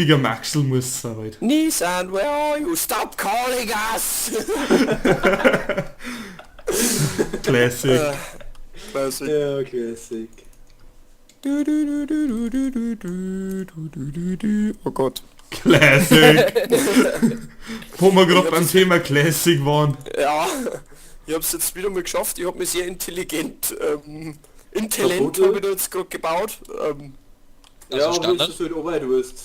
richtiger Maxl muss sein halt. Nissan, where are you? Stop calling us! Classic. Classic. Ja, classic. Du, du, du, du, du, du, du, du, du, du, du. Oh Gott. Classic. Wo wir gerade beim Thema Classic waren. Ja, ich hab's jetzt wieder mal geschafft. Ich hab mich sehr intelligent, Intellent Verboten? habe ich da jetzt gerade gebaut. Ja, Also aber Standard. ist das halt Arbeit, weißt.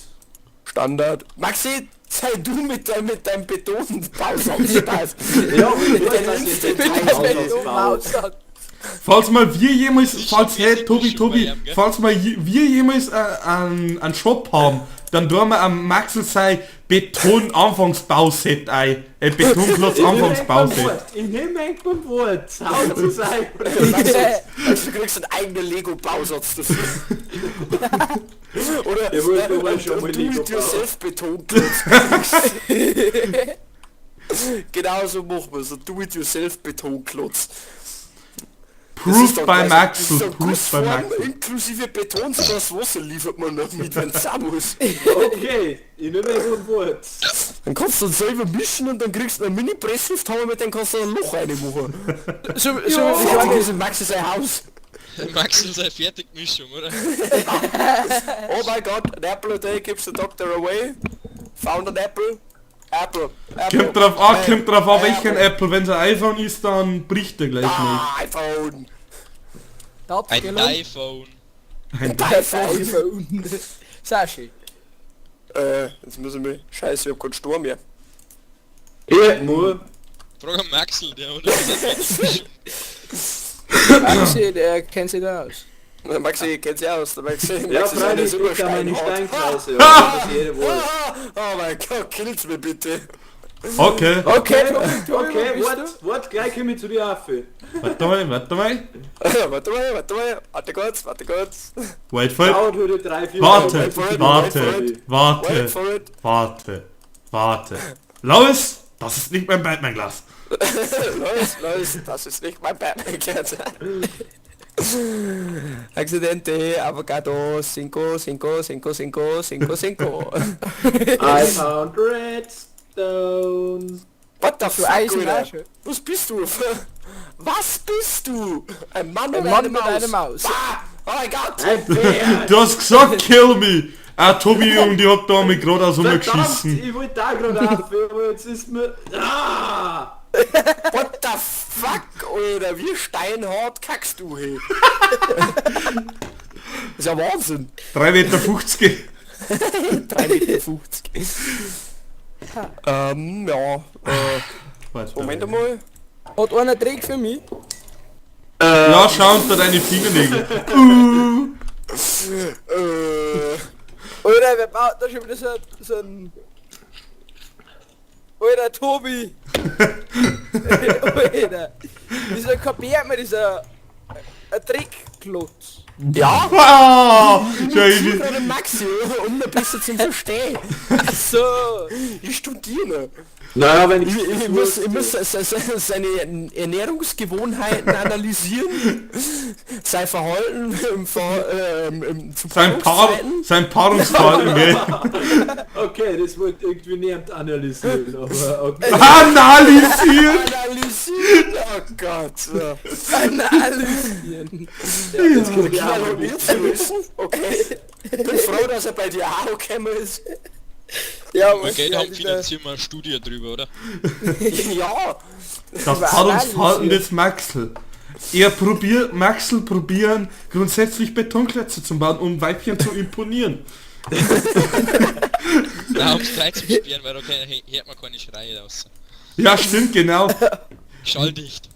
Standard. Maxi, sei du mit deinem Betonbausatz. Ja, aber ich Mit weiß, deinem dass ich Instant- den Mit Bausatz baue. Falls mal wir jemals, falls, hey, Tobi, Schon Tobi, bei ihm, gell? falls mal wir jemals einen Shop haben, dann tun wir am Maxl sein Beton-Anfangsbauset ein. Betonklotz Ich nehme beim Anfangsbauset. Wort. Ich nehme euch beim Wort. Haut zu sein. Maxi, Maxi, du kriegst einen eigenen Lego-Bausatz dafür. Oder Ich wollte aber schon mal Lego Do-it-yourself Betonklotz. Genau so machen wir es. Ein Do-it-yourself Betonklotz. Das ist Proof dann by quasi- das Maxl, ist dann Proof by Gussform Maxl. inklusive Beton, sogar das Wasser liefert man noch mit, wenn es sein muss. Okay, ich nehme euch beim Wort. Dann kannst du dann selber mischen und dann kriegst du einen Mini-Presslufthammer, mit dem kannst du ein Loch reinmachen. So, so wie Fertig ist in Maxi sein Haus. Maxl sei Fertigmischung, oder? Oh my God, an apple a day keeps the doctor away. Found an apple. Apple. Apple. Kommt drauf an, kommt drauf an, Apple. welchen Apple. Wenn es ein iPhone ist, dann bricht er gleich nicht. Ah, iPhone. Ein iPhone. Ein iPhone. iPhone. Sashi. Jetzt müssen wir... Scheiße, ich hab keinen Sturm mehr. Ich nur. Frag an Maxl, der oder? Fertigmischung. Maxi, der kennt sich da aus. Der Maxi kennt sich aus. Der Maxi, Ja, Maxi ist freilich, eine ich krieg da meine Steinhaut. Steinkrause. Ja, das jeder weiß. Ah, oh mein Gott, killt's mir bitte. Okay, Okay, Tobi, Tobi, Okay, wo bist wart, wart, gleich komme ich zu dir auf. warte mal, warte mal. Warte mal, warte mal. Warte kurz, warte kurz. Wait for it. Dauert heute 3, 4 Warte, Wait for it, wait warte, for it. Wait warte, for it. warte, warte. Lois, das ist nicht mein Batman-Glas. Los, los, das ist nicht mein Batman. Accidente, Avocado, 5, 5, 5, 5, 5, 5. I found redstone. What the du? fuck, Eisen Alter? auch schon. Was bist du? Was bist du? Ein Mann, Ein oder Mann eine mit Maus? einer Maus. Ah, oh mein Gott! Ein Pferd. Du hast gesagt, kill me. Ah, Tobi, und ich hab da mich gerade aus Verdammt, rumgeschissen. ich wollte da gerade auf, aber jetzt ist mir... Ah! What the fuck, Alter? Wie steinhart kackst du, hey? Das ist ja Wahnsinn. 3,50 Meter. 3,50 Meter. Ja, Warte Moment mal. einmal. Hat einer Trick für mich? Ja, schau unter deine Fingernägel. Alter, wer baut da schon wieder so ein... Alter, Tobi! Alter! Wieso kapiert man dieser... Ein Trickklotz? Ja, Ah, schau, ich, gerade Maxi, um ein bisschen zum Verstehen. Ach so! Ich studiere noch. Naja, wenn ich... Ich muss seine Ernährungsgewohnheiten analysieren, sein Verhalten im Ver, im, zu sein, Paar, Paarungszeiten. sein Paarungsverhalten, gell? Okay, das wollte irgendwie niemand analysieren, aber okay. Analysieren! Analysieren, oh Gott. Ja. Analysieren! Jetzt kommt die Kerl hat Arbeit. mir zu wissen, okay. Bin froh, dass er bei dir auch gekommen ist. Ja, Wir was Geld haben, ja, finanzieren wir eine Studie drüber, oder? Ja, Das Paarungsverhalten des Maxl. Er probiert, Maxl probieren, grundsätzlich Betonklötze zu bauen, um Weibchen zu imponieren. Nein, ums frei zu sperren, weil da hört man keine Schreie raus. Ja, stimmt, genau. Schalldicht.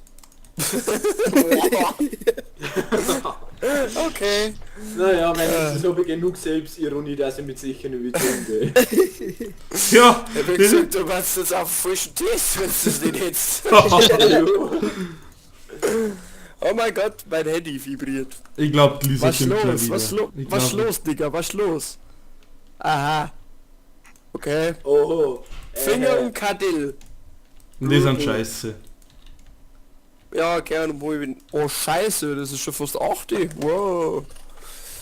okay. Naja, wenn es habe ich genug Selbstironie, dass ich mit sicher nicht wieder umgehe. Ja, Ich hab gesagt, du machst jetzt auf frischen Test, wenn du das nicht hättest. Oh mein Gott, mein Handy vibriert. ich glaube, Lisa Was kommt gleich los? wieder. Was, lo Ich was glaub- los, Digga? Was los? Aha. Okay. Oh. Finger und Kadill. Und die sind scheiße. Ja, gerne, wo ich bin. Oh scheiße, das ist schon fast 8. Wow.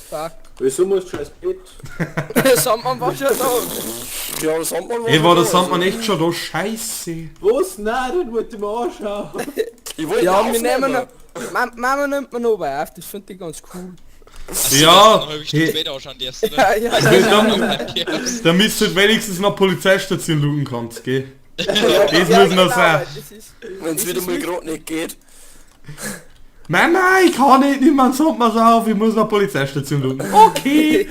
Fuck. Wieso musst du schon ins Bett? Sandmann war schon da. Ja, Sandmann war Ey, war der da, Sandmann also. echt schon da? Scheiße. Was? Nein, den wollte ich mir anschauen. Ich wollte Ja, ihn wir nehmen aufnehmen. noch... Mama nimmt man noch auf, das finde ich ganz cool. Achso, Ja, dass du noch eine halbe Stunde hey. später anschauen darfst, oder? Ja, ja, Dann, damit du halt wenigstens noch Polizeistation looten kannst, gell? Das ja, muss noch sein. Das ist, Wenn's wieder mal gerade nicht geht. Mama, ich kann nicht, nimm meinen Sandmann auf, ich muss noch Polizeistation looten. Okay.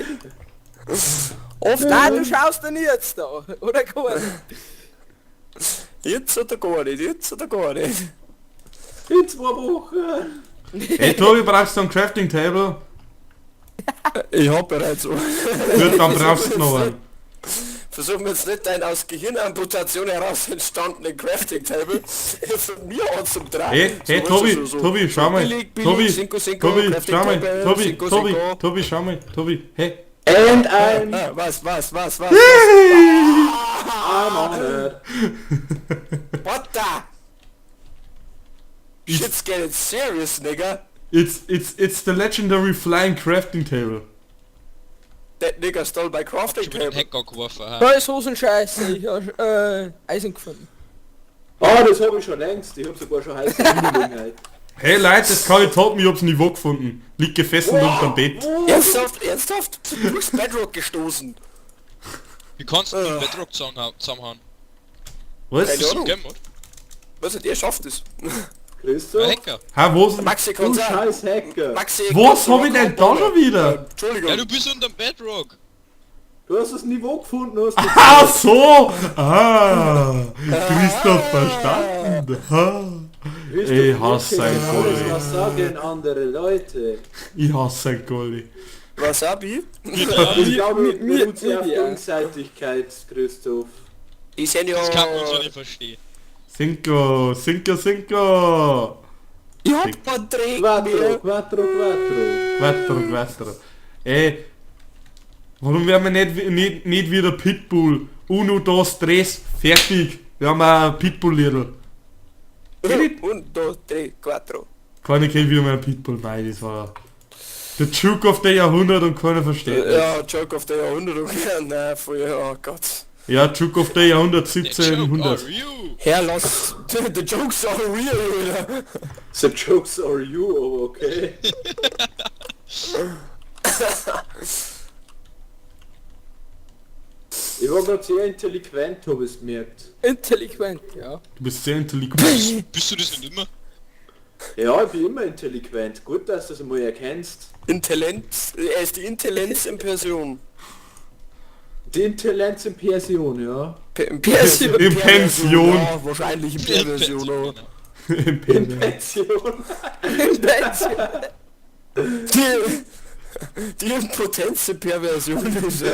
Oft. Nein, du schaust da nie jetzt da, oder gar nicht. Jetzt oder gar nicht, jetzt oder gar nicht. In 2 Wochen. Hey Tobi, brauchst du ein Crafting Table? Ich hab bereits so. Gut, dann brauchst du noch einen. Versuchen wir jetzt nicht dein aus Gehirnamputation heraus entstandenen Crafting Table von mir an zum Tragen. Hey, hey So, Tobi, so, so. Tobi, schau mal. Billig, billig, Tobi, Cinco, Cinco, Tobi, Crafting schau mal. Table, Tobi, Cinco, Tobi, Cinco. Tobi, schau mal. Tobi, hey. And I'm, Ah, was, was, was, was? I'm on it. What the? Shit's getting serious, nigga. It's the legendary flying crafting table. That nigga stole my crafting Schon wieder den table. Hacker geworfen, ha. Da ist Hosenscheiße, ich hab Eisen gefunden. Ah, das habe ich schon längst. Ich habe sogar schon heiße Gelegenheit. Hey Leute, das kann ich toppen, ich hab's Niveau gefunden. Liegt gefesselt unterm Bett. Ernsthaft, ernsthaft? Du durchs Bedrock gestoßen. Wie kannst du den Bedrock zusammenhauen? Was? Keine Bist du Ahnung. Game, oder? Was hat ihr schafft es? Christoph? Ein Hacker. Ha, wo ist denn? Maxi Du kann's auch. scheiß Hacker. Maxi Was hab ich denn da schon wieder? Entschuldigung. Ja, du bist unterm Bedrock. Du hast das Niveau gefunden, hast du. Ach so! Ah, Christoph verstanden. Ha. Christoph, Ich hasse wirklich, ein alles, Golli. Was sagen andere Leute? Ich hasse ein Golli. Wasabi? Ich glaube, mir- mir beruht sich mir- auf ja. Gegenseitigkeit, Christoph. Die sind ja... Das kann man so nicht verstehen. Cinco, Cinco, Cinco. Ich hab keinen Dreck Quattro, mehr. quattro, quattro. Quattro, quattro. Ey, warum werden wir nicht wieder Pitbull? Uno, dos, tres, fertig. Wir haben ein Pitbull-Lidl. Un, dos, tres, quattro. Keiner kennt wieder mehr Pitbull. Nein, das war der Joke of the Jahrhundert und keiner versteht das. Ja, Joke of the Jahrhundert. Okay. Nein, voll, oh Gott. Ja, Joke of the Jahrhundert The joke 1700. are you? Herr, lass... The jokes are real, Alter. The jokes are you, aber okay. Ich war grad sehr intelligent, hab ich's gemerkt. Intelligent, ja. Du bist sehr intelligent. Bist du das nicht immer? Ja, ich bin immer intelligent. Gut, dass du das einmal erkennst. Intellenz... Er ist die Intellenz in Person. Die Intelligenz in Pension, ja. In In Pension. Ja, wahrscheinlich in Perversion, aber... Im In Pension. Pension. Pension. Die Impotenz in Perversion ist ja.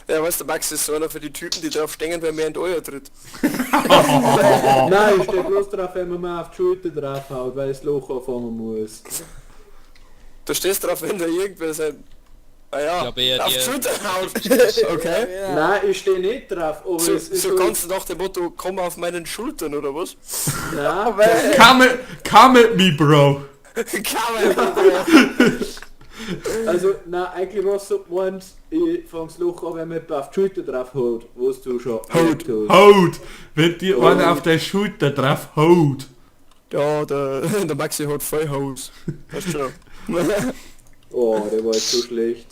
Ja, weißt du, Max ist so einer für die Typen, die drauf stehen, wenn mir in die Eier tritt. Nein, ich steh bloß drauf, wenn man mir auf die Schulter draufhaut, weil ich das Loch anfangen muss. Du stehst drauf, wenn da irgendwer sein... Ah ja, Ich glaub eher auf die der- Schulter haut. Okay. Ja. Nein, ich steh nicht drauf, aber So, es ist so ganz nach dem Motto, komm auf meinen Schultern, oder was? Nein, Come at me, bro. Come also, nein, eigentlich war es so gemeint, ich fang das Loch an, wenn man auf die Schulter drauf haut, was du schon Haut. hast. Haut. Wenn dir einer auf der Schulter drauf haut. Ja, der Maxi hat voll Haus. Weißt du schon. Oh, der war jetzt so schlecht.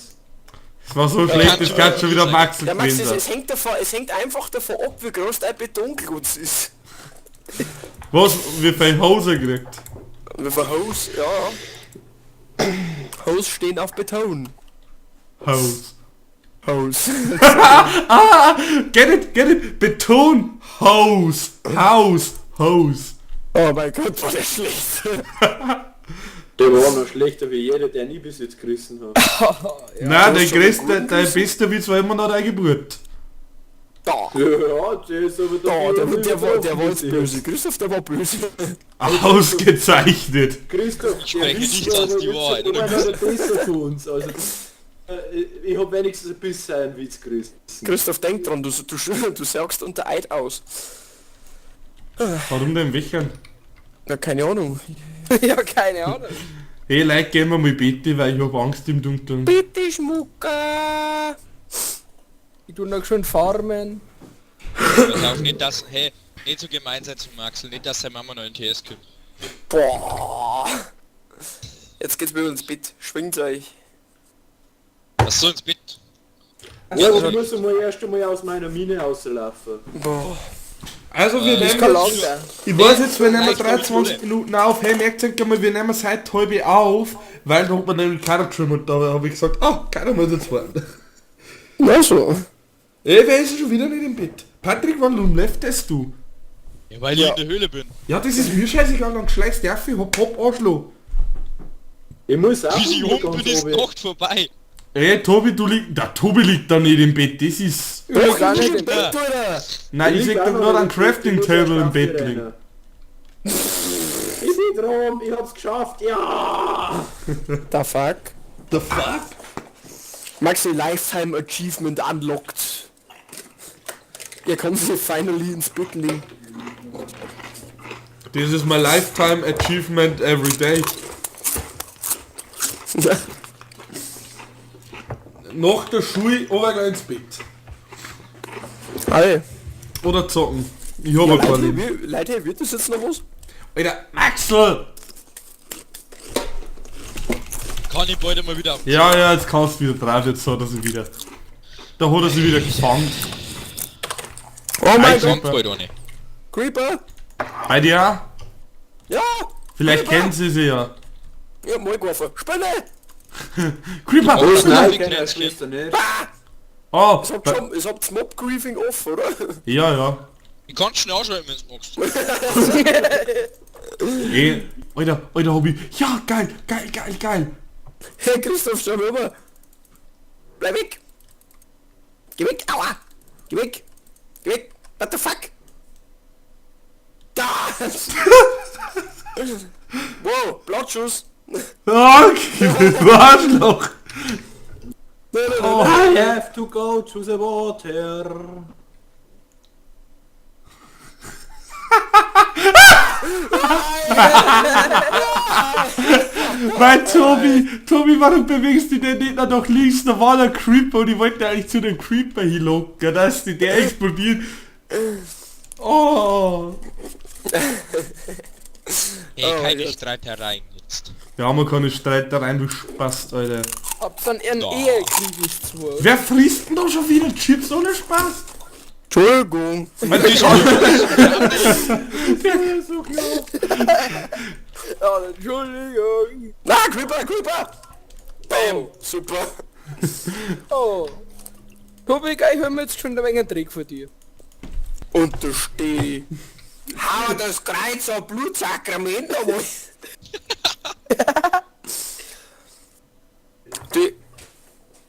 Es war so schlecht, das kann schon wieder Maxel Ja, Maxi, gewesen sein. es hängt einfach davon ab, wie groß dein Betonklotz ist. Was? Wie viel Hose gekriegt? Wie viel Haus, ja. Haus stehen auf Beton. Hose. Haus. Ah, get it, get it. Beton. Hose. House. Hose. Oh mein Gott, war der schlecht. Der war noch schlechter wie jeder, der nie bis jetzt gerissen hat. Nein, du dein hast schon größter, einen guten dein bester Witz war immer noch deine Geburt. Da. Ja, der ist aber Da, dafür der war jetzt übertroffen. böse. Christoph, der war böse. Ausgezeichnet. Christoph, Ich spreche der nicht Witz war als aber die jetzt Wahrheit, immer oder? noch der Beste von uns. Also, ich hab wenigstens ein bisschen einen Witz gerissen. Christoph, denk dran, du saugst unter Eid aus. Warum denn Wächern? Na, keine Ahnung. Ja, keine Ahnung. Hey, Leute, gehen wir mal bitte, weil ich hab Angst im Dunkeln. Bitte Schmucker! Ich tu noch schön farmen. Pass auf, nicht dass, hey, nicht so gemein sein zum Maxel, nicht dass seine Mama noch in TS kommt. Boah! Jetzt geht's mir ins Bett. Schwingt euch. Was so ins Bett? Ja, ich muss einmal erst einmal aus meiner Mine rauslaufen. Boah. Also wir Das nehmen kann jetzt, lang dauern. ich weiß jetzt, wir nehmen Nein, ich glaub, ich 23 Minuten auf. Hey, merkt euch mal, wir nehmen es heute halb auf, weil da hat man nämlich keiner geschrieben und da habe ich gesagt, ah, keiner muss jetzt warten. Na so. Ey, wer ist denn schon wieder nicht im Bett? Patrick, wann läuftest du? Ja, weil ich in der Höhle bin. Ja, das ist mir scheißegal, dann schleichst du auf, hopp, hopp, Arschloch. Ich muss auch Bis ich wieder rum bin, ganz ist oben. Nacht vorbei. Ey, Tobi, du liegst... Der Tobi liegt da nicht im Bett, das ist... Ich will gar Ich nicht im im Bett, Alter! Nein, ich lieg seh auch da noch gerade nicht ein im Bett, Crafting ich muss Table im erst Bett aufstehen. liegen. Ich bin drum, ich hab's geschafft, ja! The fuck? The fuck? Maxi Lifetime Achievement unlocked. Ihr könnt sich finally ins Bett legen. This is my lifetime achievement every day. Nach der Schule oder gleich ins Bett. Hey. Oder zocken. Ich hab ja kein Leute, Leben. Leute, wird das jetzt noch was? Alter, Maxel! Kann ich bald einmal wieder auf. Ja, ja, jetzt kannst du wieder drauf, jetzt hat er sie wieder. Da hat er sie wieder gefangen. Oh mein Ich Gott! fang bald eine. Creeper! Bei dir auch? Ja! Vielleicht Creeper! kennen sie sie ja. Ich hab mal geworfen. Spinne! Creeper! Oh, Nein, ich ich kenn kenn's, meine Schwester nicht. Oh, Ich hab schon, ich hab das Mob-Griefing off, oder? ja, ja. Ich kann schnell ausschalten, wenn's magst. Ey, Alter, Alter, hab ich. Ja, geil, geil, geil, geil. Hey Christoph, schau mal rüber. Bleib weg! Geh weg! Aua! Geh weg! Geh weg! What the fuck? Da! Wow, Blattschuss! Ah, du Arschloch. Nein, nein, nein. Oh. I have to go to the water. Weil Tobi, Tobi, warum bewegst du dich denn nicht nach links? Da war der Creeper und ich wollte eigentlich zu dem Creeper hinlocken, dass die der explodiert. Oh. Hey, Oh keine Gott. Streitereien jetzt. Ja, man kann nicht Streitereien, du Spast, Alter. Hab's dann ihren Da. Ehekrieg ist zu. Wer frisst denn da schon wieder Chips ohne Spaß? Entschuldigung! Ja, Entschuldigung. Na, Creeper, Creeper! Bam! Super! Oh. Tobi, gleich hören wir jetzt schon ein wenig einen Trick von dir. Und da steh ich. Hau das Kreuz auf Blutsakrament aber. Die,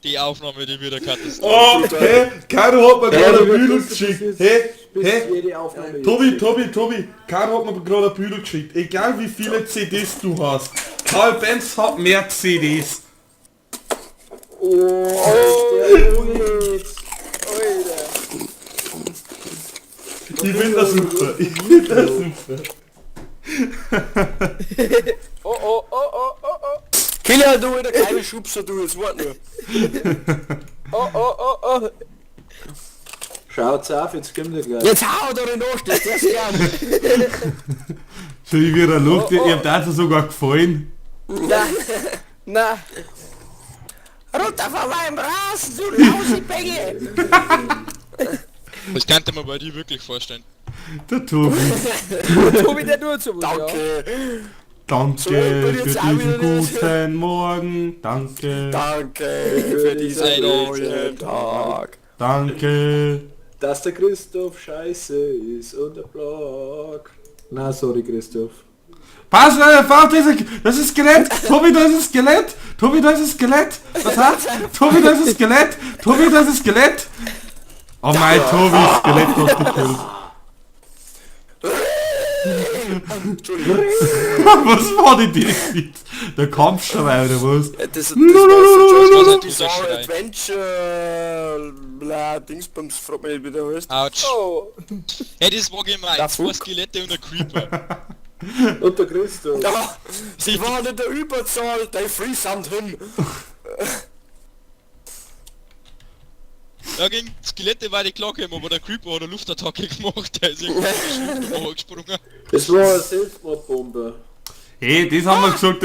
Die Aufnahme, die wird eine Katastrophe. Oh, hey, Caro hat mir gerade ein lieber Büdel Christoph, geschickt. das ist Hey, Bis hey, jede Aufnahme Tobi, jetzt. Tobi, Tobi, Caro hat mir gerade ein Büdel geschickt. Egal wie viele CDs du hast. Karl Benz hat mehr CDs. Oh, der Witz. Alter. Ich bin das super. Ich bin das super. Oh, oh, oh, oh, oh, oh. Killer, du wieder keine Schubser, du, jetzt wart nur. Oh, oh, oh, oh. Schaut's auf, jetzt kommt er gleich. Jetzt hau da den Arsch, das ist gern. So, ich wieder Luft, Oh, oh. ich hab dazu sogar gefallen. Na. Na. Runter von meinem Rasen, du lausi Bengel! Das könnte man bei dir wirklich vorstellen. Der Tobi. Tobi, der tut sowas, ja. Danke, Danke So, ich bin für jetzt auch diesen wieder nicht. guten Morgen. Danke. danke für diesen Alter. neuen Tag. Danke. Dass der Christoph scheiße ist und der Blog. Na, sorry Christoph. Pass auf, das ist Skelett. Tobi, das ist Skelett. Tobi, das ist Skelett. Was hat? Tobi, das ist Skelett. Tobi, das ist Skelett. Oh mein, Tobi, Skelett hat gekillt. Entschuldigung. Was war denn das jetzt? Der Kampfschrei oder was? Ja, das war so Das war Jojo's Bizarre ein Adventure, bla, Dingsbums, frag mich nicht, wie der heißt. Autsch. Oh. Hey, das war gemein. Der Zwei Fuck. Skelette und ein Creeper. Und der Christoph. Ja, sie waren in der Überzahl, they threesomed him. Ja, gegen Skelette war die Glocke immer, aber der Creeper hat eine Luftattacke gemacht, der ist irgendwie gesprungen. Das war eine Selbstmordbombe. Hey, das haben wir gesagt, das